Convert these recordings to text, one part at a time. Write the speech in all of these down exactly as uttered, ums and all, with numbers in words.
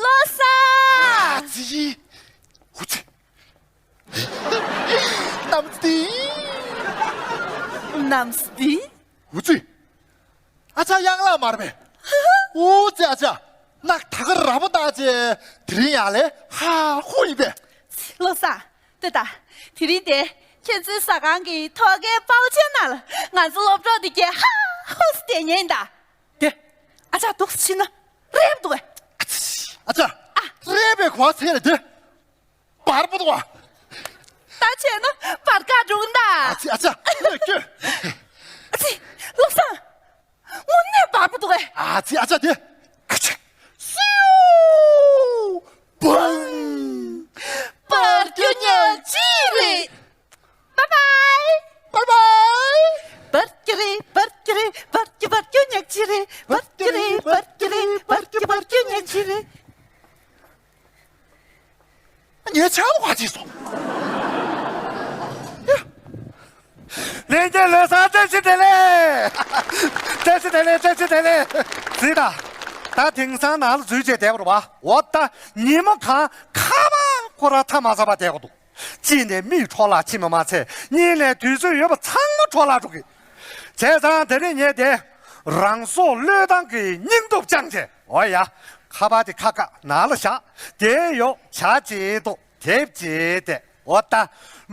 ལོ་གསར། ཨ་ཙི། ཧུ་ཙི། ནམ་ཙི། ནམ་ཙི། ཧུ་ཙི། ཨ་ཅག་གཡང་ལགས་མ་རེད་པས། ཨུ་ཙི། ཨ་ཅག་ནག་ད་ག་ར་པོ་བཏགས་རྗེས་དེ་རིང་ཡག་ལས་ཧ་ཧུ་ཡིན་པས། ལོ་གསར། ལྟོས་དང་། དེ་རིང་དེ་ཁྱེད་ཚོའི་ཟ་ཁང་གི་ཐོག་ཁའི་པའོ་ཆེན་ནང་ལ་ང་ཚོ་སློབ་གྲོགས་དེ་གས་ཧ་ཧུ་ཟེར་ཉན་ད། དེ་ཨ་ཅག་འདུག་སེ་ཕྱིན་ན་རེབ་འདུག་གས། ཨ་ཅག་ཨ། རེབ་པའི་གོ་བ་ཚད་རེད་དེ། བར་པོ་འདུག་བ། ད་བྱས་ན་བར་ཀ་འགྲོ་གི་ད། ཨ་ཙི། ཨ་ཅག་ཁྱོད་ཁྱོད། ཨ་ཙི། ལོ་གསར། དངོས་གནས་བར་པོ་འདུག་གས། ཨ་ཙི། ཨ་ཅག་དེ། ཁ་ཆེ། སིའུ། བང་། བར་རྒྱུ་ཉག་གཅིག་རེད། Bye bye། Bye bye། བར་རྒྱུ་རེད། བར་རྒྱུ་རེད། བར་རྒྱུ་བར་རྒྱུ་ཉག་གཅིག་རེད། བར་རྒྱུ་རེད། བར་རྒྱུ་རེད། བར་རྒྱུ་བར་རྒྱུ་ཉག་གཅིག་རེད། ངའི་ཆང་བ་ཅིག་སོང་། ལྷན་རྒྱས་ལོ་གསར་བཀྲ་ཤིས་བདེ་ལེགས། བཀྲ་ཤིས་བདེ་ལེགས། བཀྲ་ཤིས་བདེ་ལེགས། གཟིགས་དང་། ད་དེང་སང་ནང་ལ་འཛུལ་བྱས་བསྡད་པ་རེད་བ། འོ་ད་ཉིན་མོ་གང་ཁ་པར་ཁོ་རང་ཐག་མ་ཚང་བ་བསྡད་པ་འདུག་གཅིག་ནས་མིག་འཕྲོ་བརླག་ཕྱིན་པ་མ་ཚད། གཉིས་ནས་དུས་ཚོད་ཡོད་པ་ཚང་མ་འཕྲོ་བརླག་འགྲོ་གི། བྱས་ཙང་དེ་རིང་ངས་དེ་རང་སྲོག་བློས་བཏང་གི་སྙིང་སྟོབས་བཅངས་བྱས། འོ་ཡ། ཁ་པར་དེ་ཁ་བཀག་ནང་ལ་བཞག་དེ་ཡོག་བྱ་བྱེད་དོ། དེབ་ཅེས་ཏེ། འོ་ད།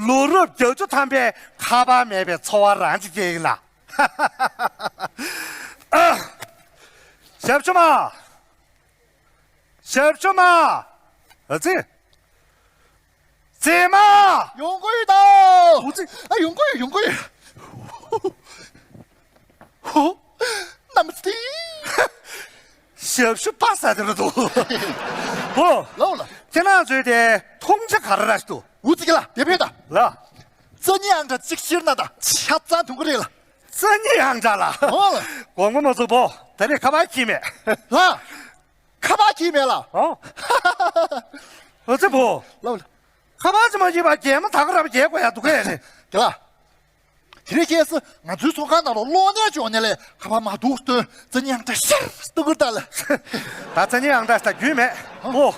ལོ་རབས་བརྒྱད་ཅུ་ཐམ་པའི་ཁ་པར་མེད་པའི་འཚོ་བ་རང་ཅིག་སྐྱེལ་ཡིན་ལ། ཨ། ཞབས་ཞུ་མ། ཞབས་ཞུ་མ། ཨ་ཙི། ཙི་མ། ཡོང་གི་ཡོད་ད། ཨུ་ཙི། ཨ། ཡོང་གི་ཡོད། ཡོང་གི་ཡོད། ཧོ། ནམ་སྟེ། ཞབས་ཞུ་པ་ས་དེ་རུ་འདུག་ཧོ། ལའོ་ལ། ཁྱེད་རང་ཚོའི་དེ་མཐོང་ཆ་ག་རེ་ར་ཞིག་འདུག་འུ་ཙི་གི་ལ་དེ་ཕེ་ད། ལ། རྩ་གཉིས་ཨང་གྲངས་གཅིག་ཤེར་ན་ད་ཆ་ཚང་ཐུང་གི་རེད་ལ། རྩ་གཉིས་ཨང་གྲངས་ལ། ཧོ་ལ། དགོངས་པ་མ་ཚོམ་པོ། ད་རེས་ཁ་པར་འཁྱེར་མེད། ལ། ཁ་པར་འཁྱེར་མེད་ལ། ཨོ། ཨོ་ཙི་པོ། ལའོ་ལ། ཁ་པར་ཙི་མ་འཁྱེར་བ་རྒྱལ་མོ་ད་ག་ར་བ་རྒྱལ་དགོས་ཡ་འདུག་གས་ནི། དེ་ལ། དེ་རིང་ཁྱེད་སུ་ང་ཚོའི་ཚོང་ཁང་ནང་ལ་གློག་བརྙན་བྱུང་ནས་ལས་ཁ་པར་མ་འདུག་སྟོན་རྩ་གཉིས་ཨང་གྲངས་ཤར་སྟོན་གི་ད་ལ། ད་རྩ་གཉིས་ཨང་གྲངས་ད་རྒྱུས་མེད། ཨོ།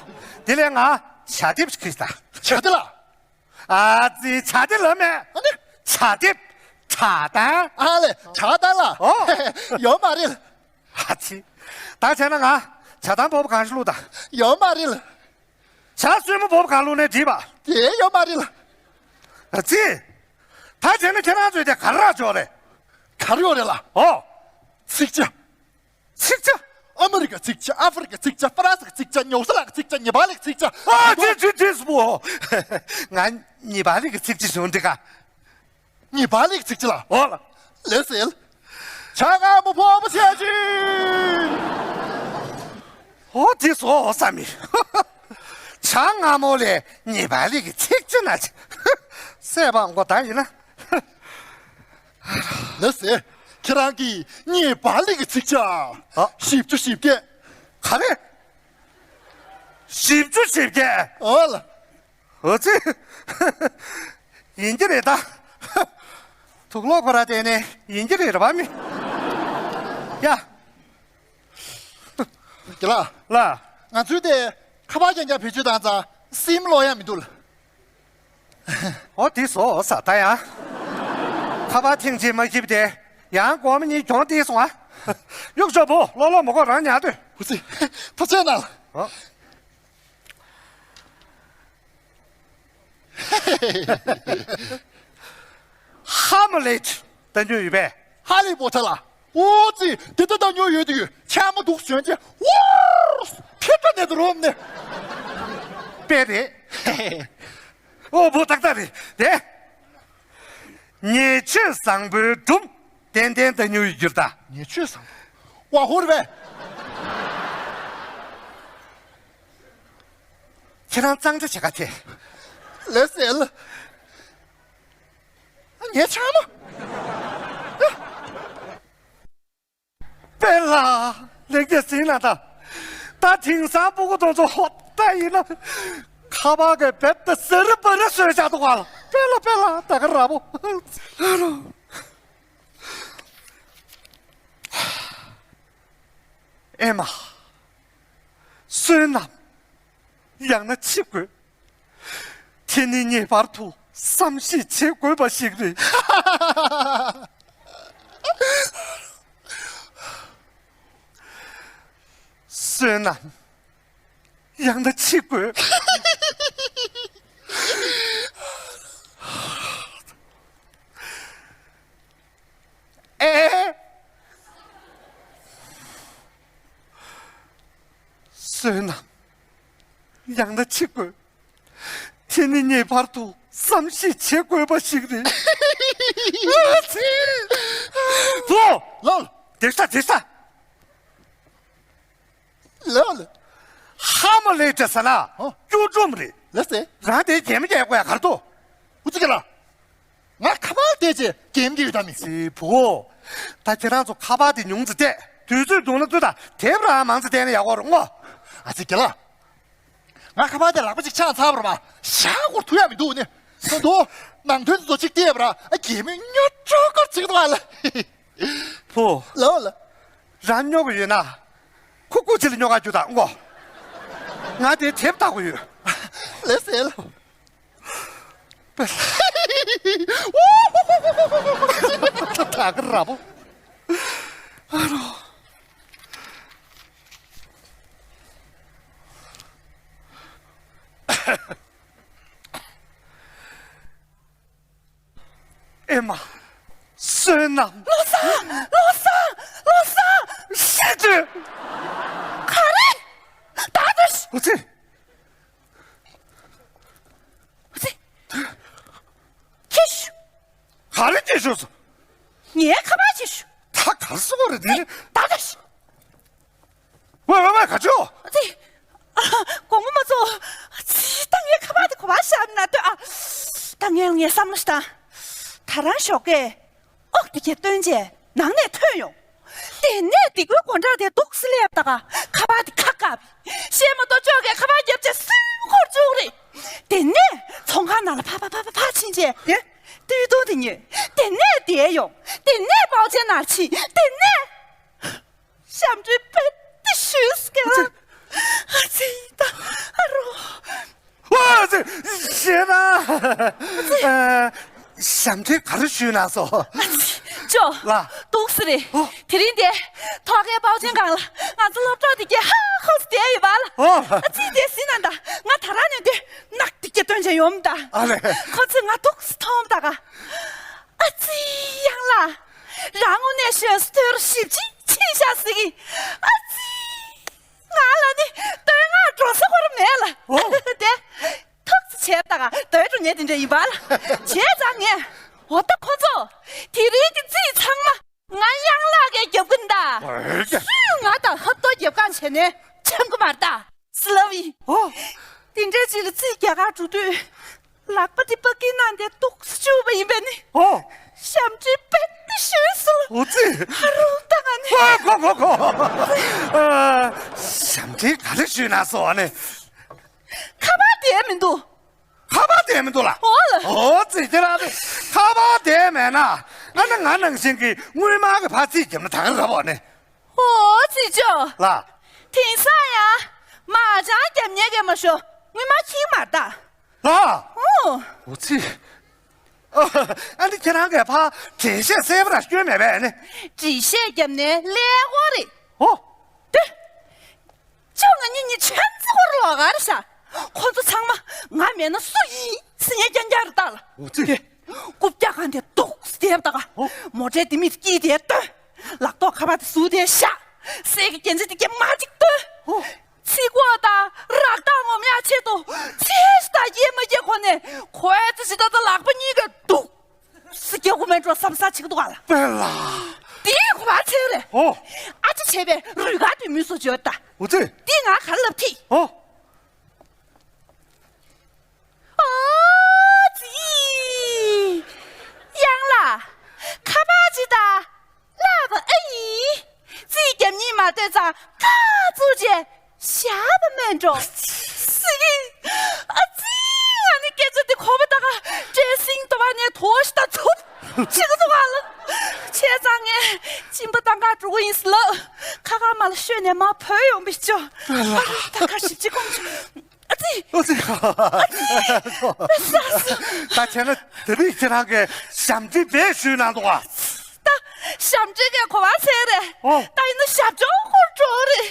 དེ་ལས་ང་ཇ་དེབ་ཞིག་ཁྱེར་ད། ཇ་དེ་ལ། ཨ་ཙི་ཇ་དེ་ལ་མེད། ཨ་ནི། ཇ་དེབ། ཇ་དང་། ཨ་ལེ་ཇ་དང་ལ། ཨོ། ཡོད་མ་རེད། ཨ་ཙི། ད་བྱས་ན་ང་ཇ་དང་བོབ་གང་ཞིག་བླུགས་དང་། ཡོད་མ་རེད་ལ། ཇ་སྲུ་མོ་བོབ་གང་བླུགས་ནས་བྲིས་པ། དེ་ཡོད་མ་རེད་ལ། ཨ་ཙི། ད་བྱས་ན་ཁྱེད་རང་ཚོས་དེ་ག་རེ་རག་ཆོག་རེད། ག་རེ་ཡོད་རེད་ལ། ཨོ། ཚིག་ཇ། ཚིག་ཇ། ཨ་མི་རི་ཀ་ཚིག་ཇ། ཨ་ཧྥེ་རི་ཀ་ཚིག་ཇ། ཧྥ་རན་སི་ཀ་ཚིག་ཇ། ཉོག་སི་ལ་ཀ་ཚིག་ཇ། ཉི་པ་ལི་ཀ་ཚིག་ཇ། ཨ་ཙི་ཙི་ཙི་སུ་བོ། ང་ཉི་པ་ལི་ཀ་ཚིག་ཇ་བྱུང་འདི་ག་ཉི་པ་ལི་ཀ་ཚིག་ཇ་ལ། ཨོ་ལ། ལེ་སེལ། ཇ་མངར་མོ་ཕོར་པ་བྱས་ཅི། ཨོ་དེ་སོ་ཨོ་ས་མི། ཇ་མངར་མོ་ལས་ཉི་པ་ལི་ཀ་ཚིག་ཇ་ན་ཅི། སེ་བ་མགོ་ད་ཡིན་ན། ལེ་སེ། ཁྱེད་རང་གིས་ཉི་པ་ལི་ཀ་ཚིག་ཇ། ཨ། བཞི་བཅུ་ཞེ་བརྒྱད། ག་རེ། བཞི་བཅུ་ཞེ་བརྒྱད། ཨོ་ལ། ཨོ་ཙི། ཡིན་གྱི་རེད་ད། དུག་ལོག་ཁོ་ར་དེ་ནས་ཡིན་གྱི་རེད་ར་བ་མི། ཡ། རྒན་ལགས། ལ། ང་ཚོའི་དེ་ཁ་པར་རྐྱང་རྐྱང་བེད་སྤྱོད་བཏང་ཙང་སིམ་ལོག་ཡ་མི་འདུག་ལ། ཨོ་དེ་སོ་ས་ད་ཡ། ཁ་པར་ཐེངས་གཅིག་མ་ཁྱིབ་དེ་ཡང་སྒོར་མོ་གཉིས་གྱོང་དེ་སོང་ཨ། གཡུག་ཆོག་པོ་ལོ་ལོ་མོ་གོ་རང་ཉར་དུས། ཧུ་ཙི། ཐུགས་རྗེ་གནང་། ཨོ། ཧ་མ་ལེད་ལྟ་མྱོང་ཡོད་པས། ཧ་ལི་པོ་ཐར་ལ། ཨོ་ཙི། དེ་ལྟ་ལྟ་མྱོང་ཡོད་དུས་ཆ་མོ་འདུག་ཞོན་ཅེ། ཨོ། ཕེབས་པ་ནས་དུ་རོམ་ནས། དཔེ་རེད། ཨོ་བོ་ཏག་ཏག་རེད་དེ། ཉེས་སྤྱོད་བཟང་པོའི་སྒྲུང་ཏན་ཏན་ལྟ་མྱོང་ཡོད་རྒྱུ་ད། ཉེས་སྤྱོད་བཟང་པོ། ཝ་ཧོར་བས། ཁྱེད་རང་གཙང་སྦྱོང་བྱེད་ག་ཐེ། ལེ་སེལ། ངའི་ཆང་མ། པེ་ལ། ལེགས་སྐྱེས་ཟིན་ན་ད། ད་དེང་སང་སྤུ་གུ་དང་ཚོ་ཧོ་ད་ཡིན་ན། ཁ་པར་གི་བེད་ད་ཟེར་པ་རེ་བཟོས་བཞག་འདུག་ག་ལ། པེ་ལ་པེ་ལ་ད་ག་ར་བོ། ཨེ་མ། བསོད་ནམས། ཡང་ན་འཆི་དགོས། དེ་ནི་ངེས་པར་དུ་བསམ་ཤེས་བྱེད་དགོས་པ་ཞིག་རེད། བསོད་ནམས། ཡང་ན་འཆི་དགོས། ཨེ། བསོད་ནམས། ཡང་ན་འཆི་དགོས། དེ་ནི་ངེས་པར་དུ་བསམ་ཤེས་བྱེད་དགོས་པ་ཞིག་རེད། བུ། ལོ། དེ་ས་དེ་ས། ལོ་ལོ། ཧ་མ་ལས་བྲེལ་ས་ན། ཨོ། སྐྱོ་སྒྲོམ་རེད། ལ་སེ། རང་དེ་རྒྱལ་མི་རྒྱལ་དགོས་ཡ་གར་དོ། ཨུ་ཙི་ཀ་ལ། ང་ཁ་པར་བལྟས་རྗེས་རྒྱལ་མི་རྒྱལ་ཡོད་དམ་མི། སི་བུ། ད་ཁྱེད་རང་ཚོ་ཁ་པར་དེ་ཉུང་ཙི་བལྟས། དུས་ཚོད་འདུག་ན་ཙི་ད་དེབ་རང་མང་ཙི་བལྟས་ན་ཡག་པོ་རེད་ངོ་། ཨ་ཙི་རྒན་ལགས། ང་ཁ་པར་དེ་ལག་པ་གཅིག་ཆག་ཚར་བ་རེད་པ། ཞག་གོར་ཐུག་ཡ་མི་འདུག་ནི། སོང་འདུག་ནང་དོན་དེ་ཚོ་གཅིག་བལྟས་པ་ར། ཨ་རྒྱལ་མོས་སྨྱོ་སྤྲོ་སྐོར་བྱེད་ཀྱི་འདུག་ཨ་ལ། བུ། ལོ་ལ། རང་སྨྱོ་གི་ཡོད་ན། ཁུ་ཁུ་ཅི་ལ་སྨྱོ་ག་རྒྱུ་དང་ངོ་། ང་དེ་དེབ་ལྟ་དགོས་ཡོད། ལེ་སེ་ལ། ད་ག་ར་བོ། ཨ་རོ། ཨེ་མ། བསོད་ནམས། བློ་བཟང་། བློ་བཟང་། བློ་བཟང་། ཤི་དུས། ག་རེ། ད་དུ་ཤི། ཨུ་ཚེ། ཨུ་ཚེ། ཁྱེད་ཤི། ག་རེ་ཁྱེད་ཤི་སོང་། ངའི་ཁ་པར་ཁྱེད་ཤི། ད་ག་རེ་སོང་རེད་དེ། ད་དུ་ཤི། ཝེ་ཝེ་ཝེ་ག་ཅོ། ཨ་ཙི། ཨ། དགོང་མོ་མ་ཚོ། ཨ་ཙི། ད་ངའི་ཁ་པར་དེ་ག་པར་བཞག་ན་ལྟོས་ཨ། ད་ངས་ངས་བསམ་བློ་ཞིག་བཏང་། ད་རང་ཞོགས་ཀས་ཨོག་དེ་གས་བཏོན་རྗེས་ནང་ནས་ཐོན་ཡོང་། དེ་ནས་སྡིག་པའི་སྒོ་འགྲམ་དེ་འདུག་སེ་སླེབས་ད་ག་ཁ་པར་དེ་ཁ་བཀབ། བཤད་མ་གཏོགས་ཅོག་གས་ཁ་པར་བརྒྱབ་བྱས་སུན་འཁོར་བཅུག་རེད། དེ་ནས་ཚོང་ཁང་ནང་ལ་ཕ་ཕ་ཕ་ཕ་ཕ་ཕྱིན་རྗེས་དེ་སྟོད་ཐུང་དེ་ཉོས། དེ་ནས་བསྡད་ཡོང་། དེ་ནས་པའོ་ཆེན་ནང་ཕྱིན། དེ་ནས། ཞབས་འདྲེན་རྦད་དེ་ཞུས་སྐད་ལ། ཨ་ཙི་ད་ཨ་རོ། ཨ་ཙི་ཞེ་ན། ཨ་ཙི། ཨ། ཞབས་འདྲེན་ག་རེ་ཞུས་ན་སོ། ཨ་ཙི་ཅོ། ལ། འདུག་སེ་རེད། ཨོ། དེ་རིང་དེ་ཐོག་ཁའི་པའོ་ཆེན་སྒང་ལ་ང་ཚོ་སློབ་གྲོགས་དེ་གས་ཧ་ཧོ་སེ་བསྡད་ཡོད་པ་ལ། ཨོ། ཨ་ཙི་དེ་སྲིད་ན་ད་ང་ད་རང་ནས་དེ་ནག་དེ་གས་སྟོན་བྱས་ཡོང་ད། ཨ་ལེ། ཁོ་ཚོས་ང་འདུག་སེ་མཐོང་ད་ག་ཨ་ཙི་ཡང་ལ། རང་དངོས་གནས་ཞོན་སྟོར་ཞིབ་ཅིག་ཕྱིན་ཤག་ཟེར་གི། ཨ་ཙི། ང་ལ་ནི་བསྟོད་བསྔགས་འགྲོ་ས་ཁོ་རང་མེད་ལ། ཨོ། དེ་ཐུགས་ཆེ་ད་ག་བསྟོད་འགྲོ་ཉེ་དེ་འདྲ་ཡིན་པ་ལ། བྱས་ཙང་ངས་འོ་ད་ཁོ་ཚོ་དེ་རིང་གི་རྩིས་ཚང་མ་ང་གཡང་ལགས་ཀྱིས་རྒྱབ་ཀྱིན་ད། ཨོ་ཡ། སུས་ང་དང་ཧབ་ཏོ་རྒྱབ་ཁ་བྱས་ནས་འཆམ་གི་མ་རེད་ད། སི་ལ་བི། ཨོ། དེ་འདྲའི་ཅིག་ལ་རྩིས་རྒྱག་གར་འགྲོ་དུས། ལག་པ་དེ་པ་ཀི་ནང་དེ་འདུག་སེ་བཅུག་པ་ཡིན་པས་ནི། ཨོ། ཞབས་འདྲེན་རྦད་དེ་ཞུས་སོང་། ཨོ་ཙི། ཧ་རུ་ད་ང་ནི། ཨོ་གོ་གོ་གོ། ཨ། ཞབས་འདྲེན་ག་རེ་ཞུས་ན་སོ་ཨ་ནི། ཁ་པར་དེ་མི་འདུག་ཁ་པར་དེ་མི་འདུག་ལ། ཨོ་ལ། ཨོ་ཙི་ཁྱེད་རང་ཚོ་ཁ་པར་དེ་མེད་ན། ཨ་ན་ང་ནང་བཞིན་གྱི་དངུལ་སྨར་གྱི་ཕར་རྩིས་རྒྱབ་ན་ད་ག་རེ་རེད་པ་ནི། ཨོ་ཙི་ཅོ། ལ། དེང་སང་ཡང་མ་ཅང་རྒྱབ་ཉེས་ཀྱི་མ་ཤོ་དངུལ་སྨར་ཁྱིམ་མར་ད། ལ། ཨོ། ཨོ་ཙི། ཨ་ནི་ཁྱེད་རང་གིས་ཕར་འགྲེལ་བཤད་གསལ་པོ་ར་སྐྱོན་མེད་པས་ནི། འགྲེལ་བཤད་རྒྱབ་ནས་ཀླད་ཀོར་རེད། ཨོ། ཏེ། ཅོ་ང་གཉིས་གཉིས་ཆོན་ཙི་ཧོར་ལོག་གར་ཤ། ཁོ་ཚོ་ཚང་མ་ང་མེད་ན་སུ་ཡིན་ཟེར་ཉན་རྐྱང་རྐྱང་རེད་ད་ལ། ཨོ་ཙི། རྐུབ་བཀྱག་གང་དེ་འདུག་སེ་བསྡད་ད་ག་ཨོ། མོ་ཊའི་ལྡེ་མིག་དཀྱིལ་དེ་བཏོན། ལག་ཐོག་ཁ་པར་དེ་ཟུག་དེ་བཞག་གསེར་གྱི་རྒྱན་ཆ་དེ་གས་མ་གཅིག་བཏོན། ཨོ། ཚིག་གོ་དང་རག་ཐག་ངོམ་ཡག་ཆེད་དུ་ཚེ་ཞིག་ད་སྐྱེལ་མ་སྐྱེལ་ཁོ་ནས་ཁོའི་ཚེ་ཞིག་ད་ད་ལག་པ་གཉིས་ཀ་འདུག་སི་སྐྱེ་དགུ་མེད་འགྲོ་བསམ་ས་ཆིག་འདུག་ག་ལ། པེ་ལ། དེའི་གོ་བ་ཚེ་རེད། ཨོ། ཨ་ཅེ་བྱས་པའི་རུས་ག་དུས་མུས་སུ་བརྗོད་ད། ཨོ་ཙི། དེ་ང་ག་ལབ་ཐི། ཨོ། ཨོ་ཙི། ཡང་ལ། ཁ་པར་ཅི་ད། ལ་བ་ཨ་ཡི། ཙི་རྒྱབ་གཉིས་མ་ ལྟོས་ཙང་ཁ་བཙུམས་བྱས་ཞགས་པ་མེད་འགྲོ། སི་ཨ་ཙི། ང་ནི་སྐད་ཆ་དེ་གོ་བ་ད་ག་བཀྲ་ཤིས་དོ་བ་ནས་དོ་ཞིག་ད་ཚུར་ཕྱི་གི་འདུག་ག་ལ། བྱས་ཙང་ངས་གཅིན་པ་བཏང་ག་འགྲོ་གི་ཡིན་ཟེར་ལབ། ཁ་ཁ་མ་ལ་ཤོད་ནས་མ་བུད་ཡོང་པའི་ཅོ། ད་ཁ་ཞིབ་ཅིག་གོམས་བྱུང་། ཨ་ཙི། ཨ་ཙི། ཨ་ཙི། ད་བྱས་ན་དེ་རིང་ཁྱེད་རང་གིས་ཞབས་འདྲེན་བེད་ཞུས་གནང་འདུག་ག་ད་ཞབས་འདྲེན་གྱི་གོ་བ་ཚད་རེད། ཨོ། ད་ཡིན་ན་ཞབས་བྲོ་སྐོར་འགྲོ་རེད།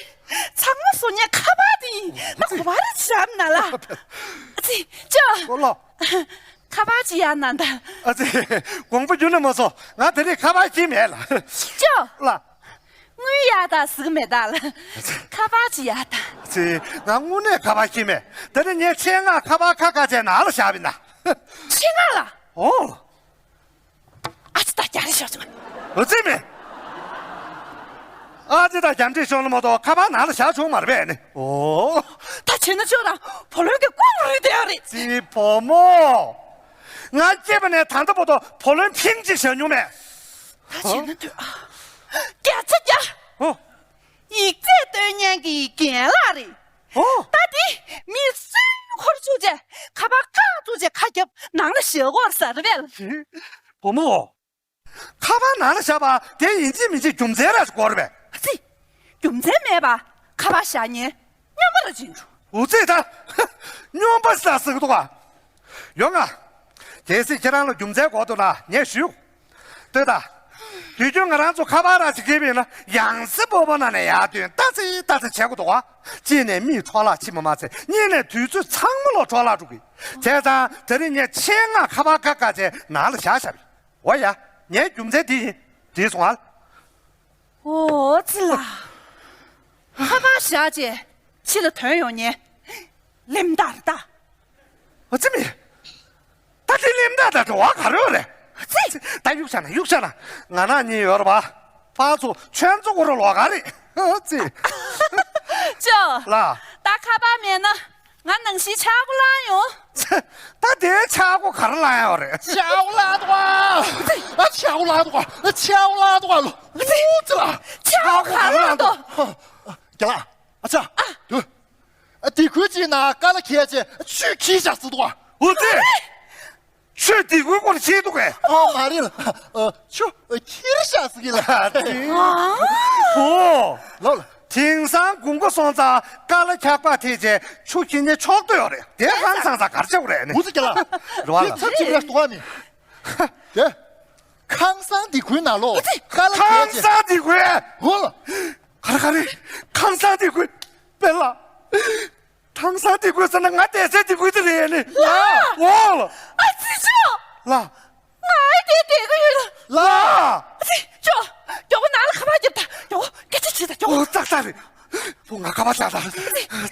ཚང་མ་བཟོ་མཁན་ཁ་པར་དེ་ཡིན། ད་གོ་བ་རེ་ཞབས་ན་ལ། ཨ་ཙི། ཅོ། ཨོ་ལོ། ཁ་པར་ཅིག་ཡར་གནང་དང་། ཨ་ཙི། དགོངས་པ་འགྱུར་ན་མ་སོང་། ང་དེ་རིང་ཁ་པར་ཁྱེར་མེད་ལ། ཅོ། ལ། དངུལ་ཡག་དང་ཟིག་མེད་ད་ལ། ཁ་པར་ཅིག་ཡག་དང་། ཙི། ང་དངོས་གནས་ཁ་པར་ཁྱེར་མེད། དེ་ནི་ངས་ཆེད་མངགས་ཁ་པར་ཁ་ཁ་བྱས་ནང་ལ་བཞག་པ་ཡིན་ད། ཆེད་མངགས་ལ། ཨོ། ཨ་ཙི་ད་རྒྱ་རེ་ཤོག་ཅིག་འོ་ཙི་མེད། ཨ་ཙི་ད་རྒྱ་འདྲེ་ཤོག་ནི་མ་གཏོགས་ཁ་པར་ནང་ལ་བཞག་བྱུང་མ་རེད་པས་ནི། ཨོ། ད་བྱས་ན་ཁྱོད་རང་བུ་ལོན་གྱི་ལྐུགས་རུས་བསྡད་ཡོད་རེད། ཙི་བུ་མོ། ང་སྐྱེས་པ་ནས་ད་ལྟ་བར་དུ་བུ་ལོན་ཕིང་གཅིག་བཞག་མྱོང་མེད། ད་བྱས་ན་དུས་ཨ། བརྒྱ་ཆ་བརྒྱ། ཨོ། ཡིག་ཚད་སྟོན་མཁན་གྱི་རྒན་ལགས་རེད། ཨོ། ད་དེ་མི་སུའི་འཁོར་བཅུག་རྗེས་ཁ་པར་ཁག་བཙུགས་རྗེས་ཁ་རྒྱབ་ནང་ལ་བཞག་གོ་ཟེར་བས། བུ་མོ། ཁ་པར་ནང་ལ་བཞག་པ་དེ་ཡིན་གཅིག་མིན་གཅིག་རྒྱུ་མཚན་རེ་ཞིག་དགོས་རེད་པས། ཨ་ཙི། རྒྱུ་མཚན་མེད་པ་ཁ་པར་བཞག་མཁན་སྨྱོན་པ་ར་ཅིག་འགྲོ། འོ་ཙི་ད། སྨྱོན་པ་ཟེར་ཟེར་གི་འདུག་ག་ཡོང་ང་། གལ་སྲིད་ཁྱེད་རང་ལ་རྒྱུ་མཚན་དགོས་འདུག་ན་ངས་ཞུ། ལྟོས་དང་། དུས་རྒྱུན་ང་རང་ཚོ་ཁ་པར་ར་ཅིག་འཁྱེར་བ་ཡིན་ན་ཡང་སེ་སྤོ་བོ་ནང་ནས་ཡར་ཐོན་ལྟ་ཙི་ལྟ་ཙི་བྱེད་དགོས་འདུག་ག་གཅིག་ནས་མིའི་འཕྲོ་བརླག་ཕྱིན་པ་མ་ཚད་གཉིས་ནས་དུས་ཚོད་ཚང་མ་ལོག་འཕྲོ་བརླག་འགྲོ་གི། བྱས་ཙང་དེ་རིང་ངས་ཆེད་མངགས་ཁ་པར་ཁ་ཁ་བྱས་ནང་ལ་བཞག་བཞག་པ་ཡིན། འོ་ཡ། ངའི་རྒྱུ་མཚན་འདི་ཡིན། འགྲིག་སོང་ཨ། ཨོ་ཙི་ལ། ཁ་པར་བཞག་རྗེས་ཕྱི་ལ་ཐོན་ཡོང་མཁན་གླེན་རྟགས་རེད་ད། ཨོ་ཙི་མི། ད་དེ་གླེན་རྟགས་དང་འབྲེལ་བ་ག་རེ་ཡོད་རེད། ཙི། ད་གཡུག་བཞག་ན་གཡུག་བཞག་ན། ང་ནག་གཉིས་ཡོད་རེད་པ། ཕར་ཚུར་ཆོས་ཚོགས་སྐོར་ལོག་ག་རེད། ཙི། ཅོ། ལ། ད་ཁ་པར་མེད་ན། ང་ནང་བཞིན་ཆག་སྒོ་ལངས་ཡོང་། ད་དེའི་ཆག་སྒོ་ག་རེ་ལངས་ཡོད་རེད། ཆག་སྒོ་ལངས་འདུག་ག་ཨ་ཆག་སྒོ་ལངས་འདུག་ག་ཨ་ཆག་སྒོ་ལངས་འདུག་ག་ལོ། ཨུ་ཙི་ལ། ཆག་སྒོ་ག་རེ་ལངས་འདུག་རྒན་ལགས། ཨ་ཅག་དུ། ཨ་དེ་ཁུལ་གཅིག་ན་ཀ་ལ་ཁྱེར་བྱས་ཆུ་འཁྱིལ་བཞག་ཟེར་འདུག་ག་ཨུ་ཙི། ཆུ་དེ་ཁུལ་སྐོར་ཤེས་འདུག་གས། ཨོ་མ་རེད་ལ། ཨ་ཆུ་འཁྱིལ་བཞག་ཟེར་གི་ལ། ཨོ། ལོ་ལ། དེང་སང་དགུན་ཁ་སོང་ཙང་ཀ་ལ་འཁྱག་པ་ཐེག་བྱས་ཆུ་འཁྱིལ་ནས་ཆོག་ཏུ་ཡོད་རེད། དེ་ཧང་སང་ས་གར་ཆག་རེད་ནི། ཨུ་ཙི་རྒན་ལགས། རེད་བ་ལ། ཚབ་ཅིག་རེད་འདུག་ག་ནི། དེ། ཁང་གསར་འདི་ཁུལ་ན་ལོ། ཁ་ལ་ཁང་གསར་འདི་ཁུལ། ཧོ་ལ། ག་རེ་ག་རེ། ཁང་གསར་འདི་ཁུལ། དཔེ་ལ། ཁང་གསར་འདི་ཁུལ་ཟེར་ན་ང་བསྡད་ས་འདི་ཁུལ་དེ་རེད་ནི། ལ། ཧོ་ལ། ཨ་ཙི་ཅོ། ལ། ང་ཨེ་དེ་བསྡད་གི་ཡོད་ལ། ལ། ཨ་ཙི་ཅོ། མགྱོགས་པོ་ནང་ལ་ཁ་པར་རྒྱབ་ད། མགྱོགས་པོ་སྐད་ཆ་བྱེད་ད་མགྱོགས་པོ། ཨོ་ཙག་ཙག་རེད། ལོ་ང་ཁ་པར་བཞག་ད།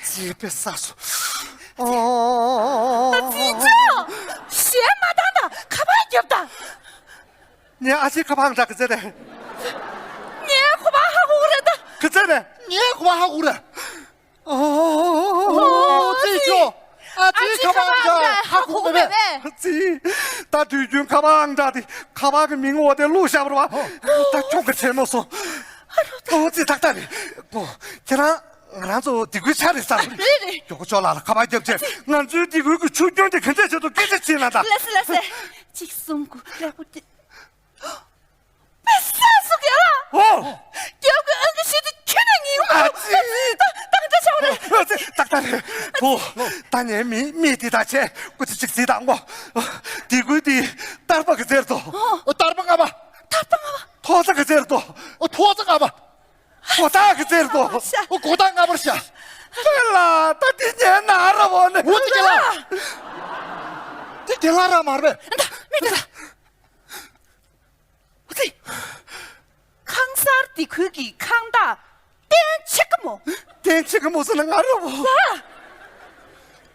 ཙི་དཔེ་བསགས་སོ། ཨོ། ཙི་ཅོ། གཞས་མ་བཏང་ད་ཁ་པར་རྒྱབ་ད། ངའི་ཨ་ཅེའི་ཁ་པར་ཨང་གྲངས་ག་ཚད་རེད། ངའི་ཁ་པར་ཧ་གོ་གི་རེད་ད། ག་ཚད་རེད། ངའི་ཁ་པར་ཧ་གོ་གི་རེད། ཨོ། ཙི་ཅོ། ཨ་ཅེའི་ཁ་པར་ཨང་གྲངས་ཧ་གོ་གི་མེད་པས། ཙི། ད་དུས་རྒྱུན་ཁ་པར་ཨང་གྲངས་དེ་ཁ་པར་གི་མིང་འོག་དེ་བླུགས་བཞག་པ་རེད་བ། ད་ཁྱོད་ཀྱིས་དྲན་མ་སོང་། ཨོ་ཙི་ཏག་ཏག་རེད། ཨོ་ཁྱེད་རང་ང་རང་ཚོ་སྡེ་ཁུལ་ཆ་རེད་བསམ། རེད་རེད། མགྱོགས་པོ་ཅོ་ལགས་ལ་ཁ་པར་རྒྱབ་བྱས་ང་ཚོའི་སྡེ་ཁུལ་གྱི་ཆུ་རྒྱུན་དེ་ག་འདྲས་བྱེད་དུ་སྐད་ཆ་བྱེད་ན་ད། ལགས་སེ་ལགས་སེ། གཅིག་གསུམ་དགུ་ཀླད་ཀོར་བརྒྱད། དཔེ་བསགས་སོ་རྒན་ལགས། ཨོ། རྒྱབ་ཀྱི་ཨང་ཀི་བཞི་དེ་ཁྱོན་ནས་ཉན་གྱི་མ་འདུག་ཨ་ཙི། ད་ད་ག་འདྲ་བྱ་བ་རེད། ཨ་ཙི་ཏག་ཏག་རེད། བུ། ད་ངས་མི་མི་དེ་དང་བྱས་སྐུ་ཚེ་གཅིག་གཟིགས་དང་ངོ་། སྡེ་ཁུལ་དེ་ཏར་པ་ག་ཚད་རེད་དོ། ཨོ་ཏར་པ་ལྔ་པ། ཏར་པ་ལྔ་པ། ཐོག་ས་ག་ཚད་རེད་དོ། ཨོ་ཐོག་ས་ལྔ་པ། སྒོ་རྟགས་ག་ཚད་རེད་དོ། ཨོ་སྒོ་རྟགས་ལྔ་པར་བཞག་ཨེ་ལ་ད་དེ་ཉན་ན་ར་བོ་ནི། འོ་དེ་རྒན་ལགས། དེ་རྒན་ལགས་རང་མ་རེད། ད་མི་དེ་ལ། འོ་དེ། ཁང་གསར་སྡེ་ཁུལ་གྱི་ཁང་རྟགས་གཏན་ཆེ་གི་མོ། གཏན་ཆེ་གི་མོ་ཟེར་ན་ང་ར་བོ། ལ།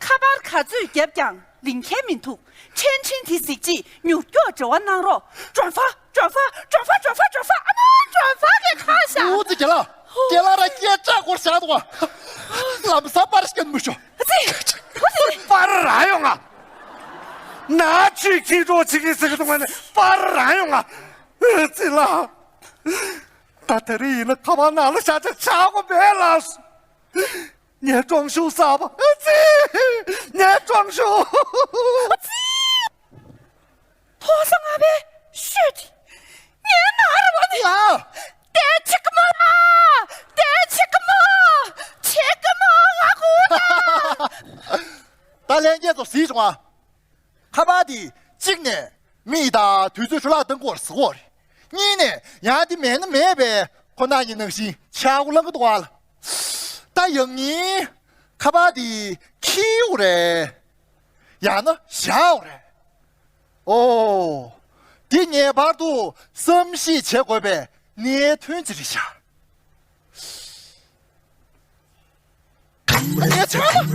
ཁ་པར་ག་ཚོད་བརྒྱབ་ཀྱང་ལེན་མཁན་མི་འདུག་ཕྲན་ཕྲན་དེ་གཟིགས་རྗེས་མྱུར་མགྱོགས་འབྲེལ་བ་གནང་རོགས། ཀྲོན་ཧྥ་ཀྲོན་ཧྥ་ཀྲོན་ཧྥ་ཀྲོན་ཧྥ་ཀྲོན་ཧྥ། ཨ་མ་ཀྲོན་ཧྥ་གི་ཁ་ཤ། འོ་ཙི་རྒན་ལགས། རྒན་ལགས་ར་སྐད་གྲགས་སྐོར་བཞག་འདུག་ག་ལམ་སང་པར་ཞིག་མི་ཤོ། ཙི། འོ་ཙི། པར་རང་ཡོང་ང་། ན་ཆུ་ཁྱི་གྲོགས་ཆི་གི་ཟེར་གི་འདུག་ང་ནི་པར་རང་ཡོང་ང་། ཙི་ལ། ད་དེ་རིང་ཡིན་ན་ཁ་པར་ནང་ལ་བཞག་ཆ་ཆག་གོ་མེད་ལགས། ངའི་ཀྲོང་ཞུ་གསར་པ་ཨ་ཙི། ངའི་ཀྲོང་ཞུ་ཨ་ཙི། ཐོག་ས་ང་བའི་ཤོད་དེ། ངའི་ནང་ར་བ་དེ། ལ། དེ་ཆིག་མོ་ལ། དེ་ཆིག་མོ། ཆིག་མོ་ང་གུ་ལ། ད་ལན་རྒྱས་ཚོ་གཟིགས་བྱུང་ཨ། ཁ་པར་དེ་གཅིག་ནས་མི་ཡི་ད་དུས་ཚོད་འཕྲོ་བརླག་གཏང་དགོས་ཟེར་གོ་རེད། གཉིས་ནས་ཡང་དེ་མེད་ན་མེད་པས་ཁོ་ན་ཉིན་ནང་བཞིན་ཆག་སྒོ་ལངས་གི་འདུག་ཨ་ལ། ད་ཡང་ཉིན་ཁ་པར་དེ་འཁྱེར་ཡོད་རེད། ཡང་ན་བཞག་ཡོད་རེད། ཨོ། འདི་ངེས་པར་དུ་བསམ་ཤེས་བྱེད་དགོས་པའི་གནད་དོན་ཅིག་རེད་ཤག་ངས་ཆགས་པ།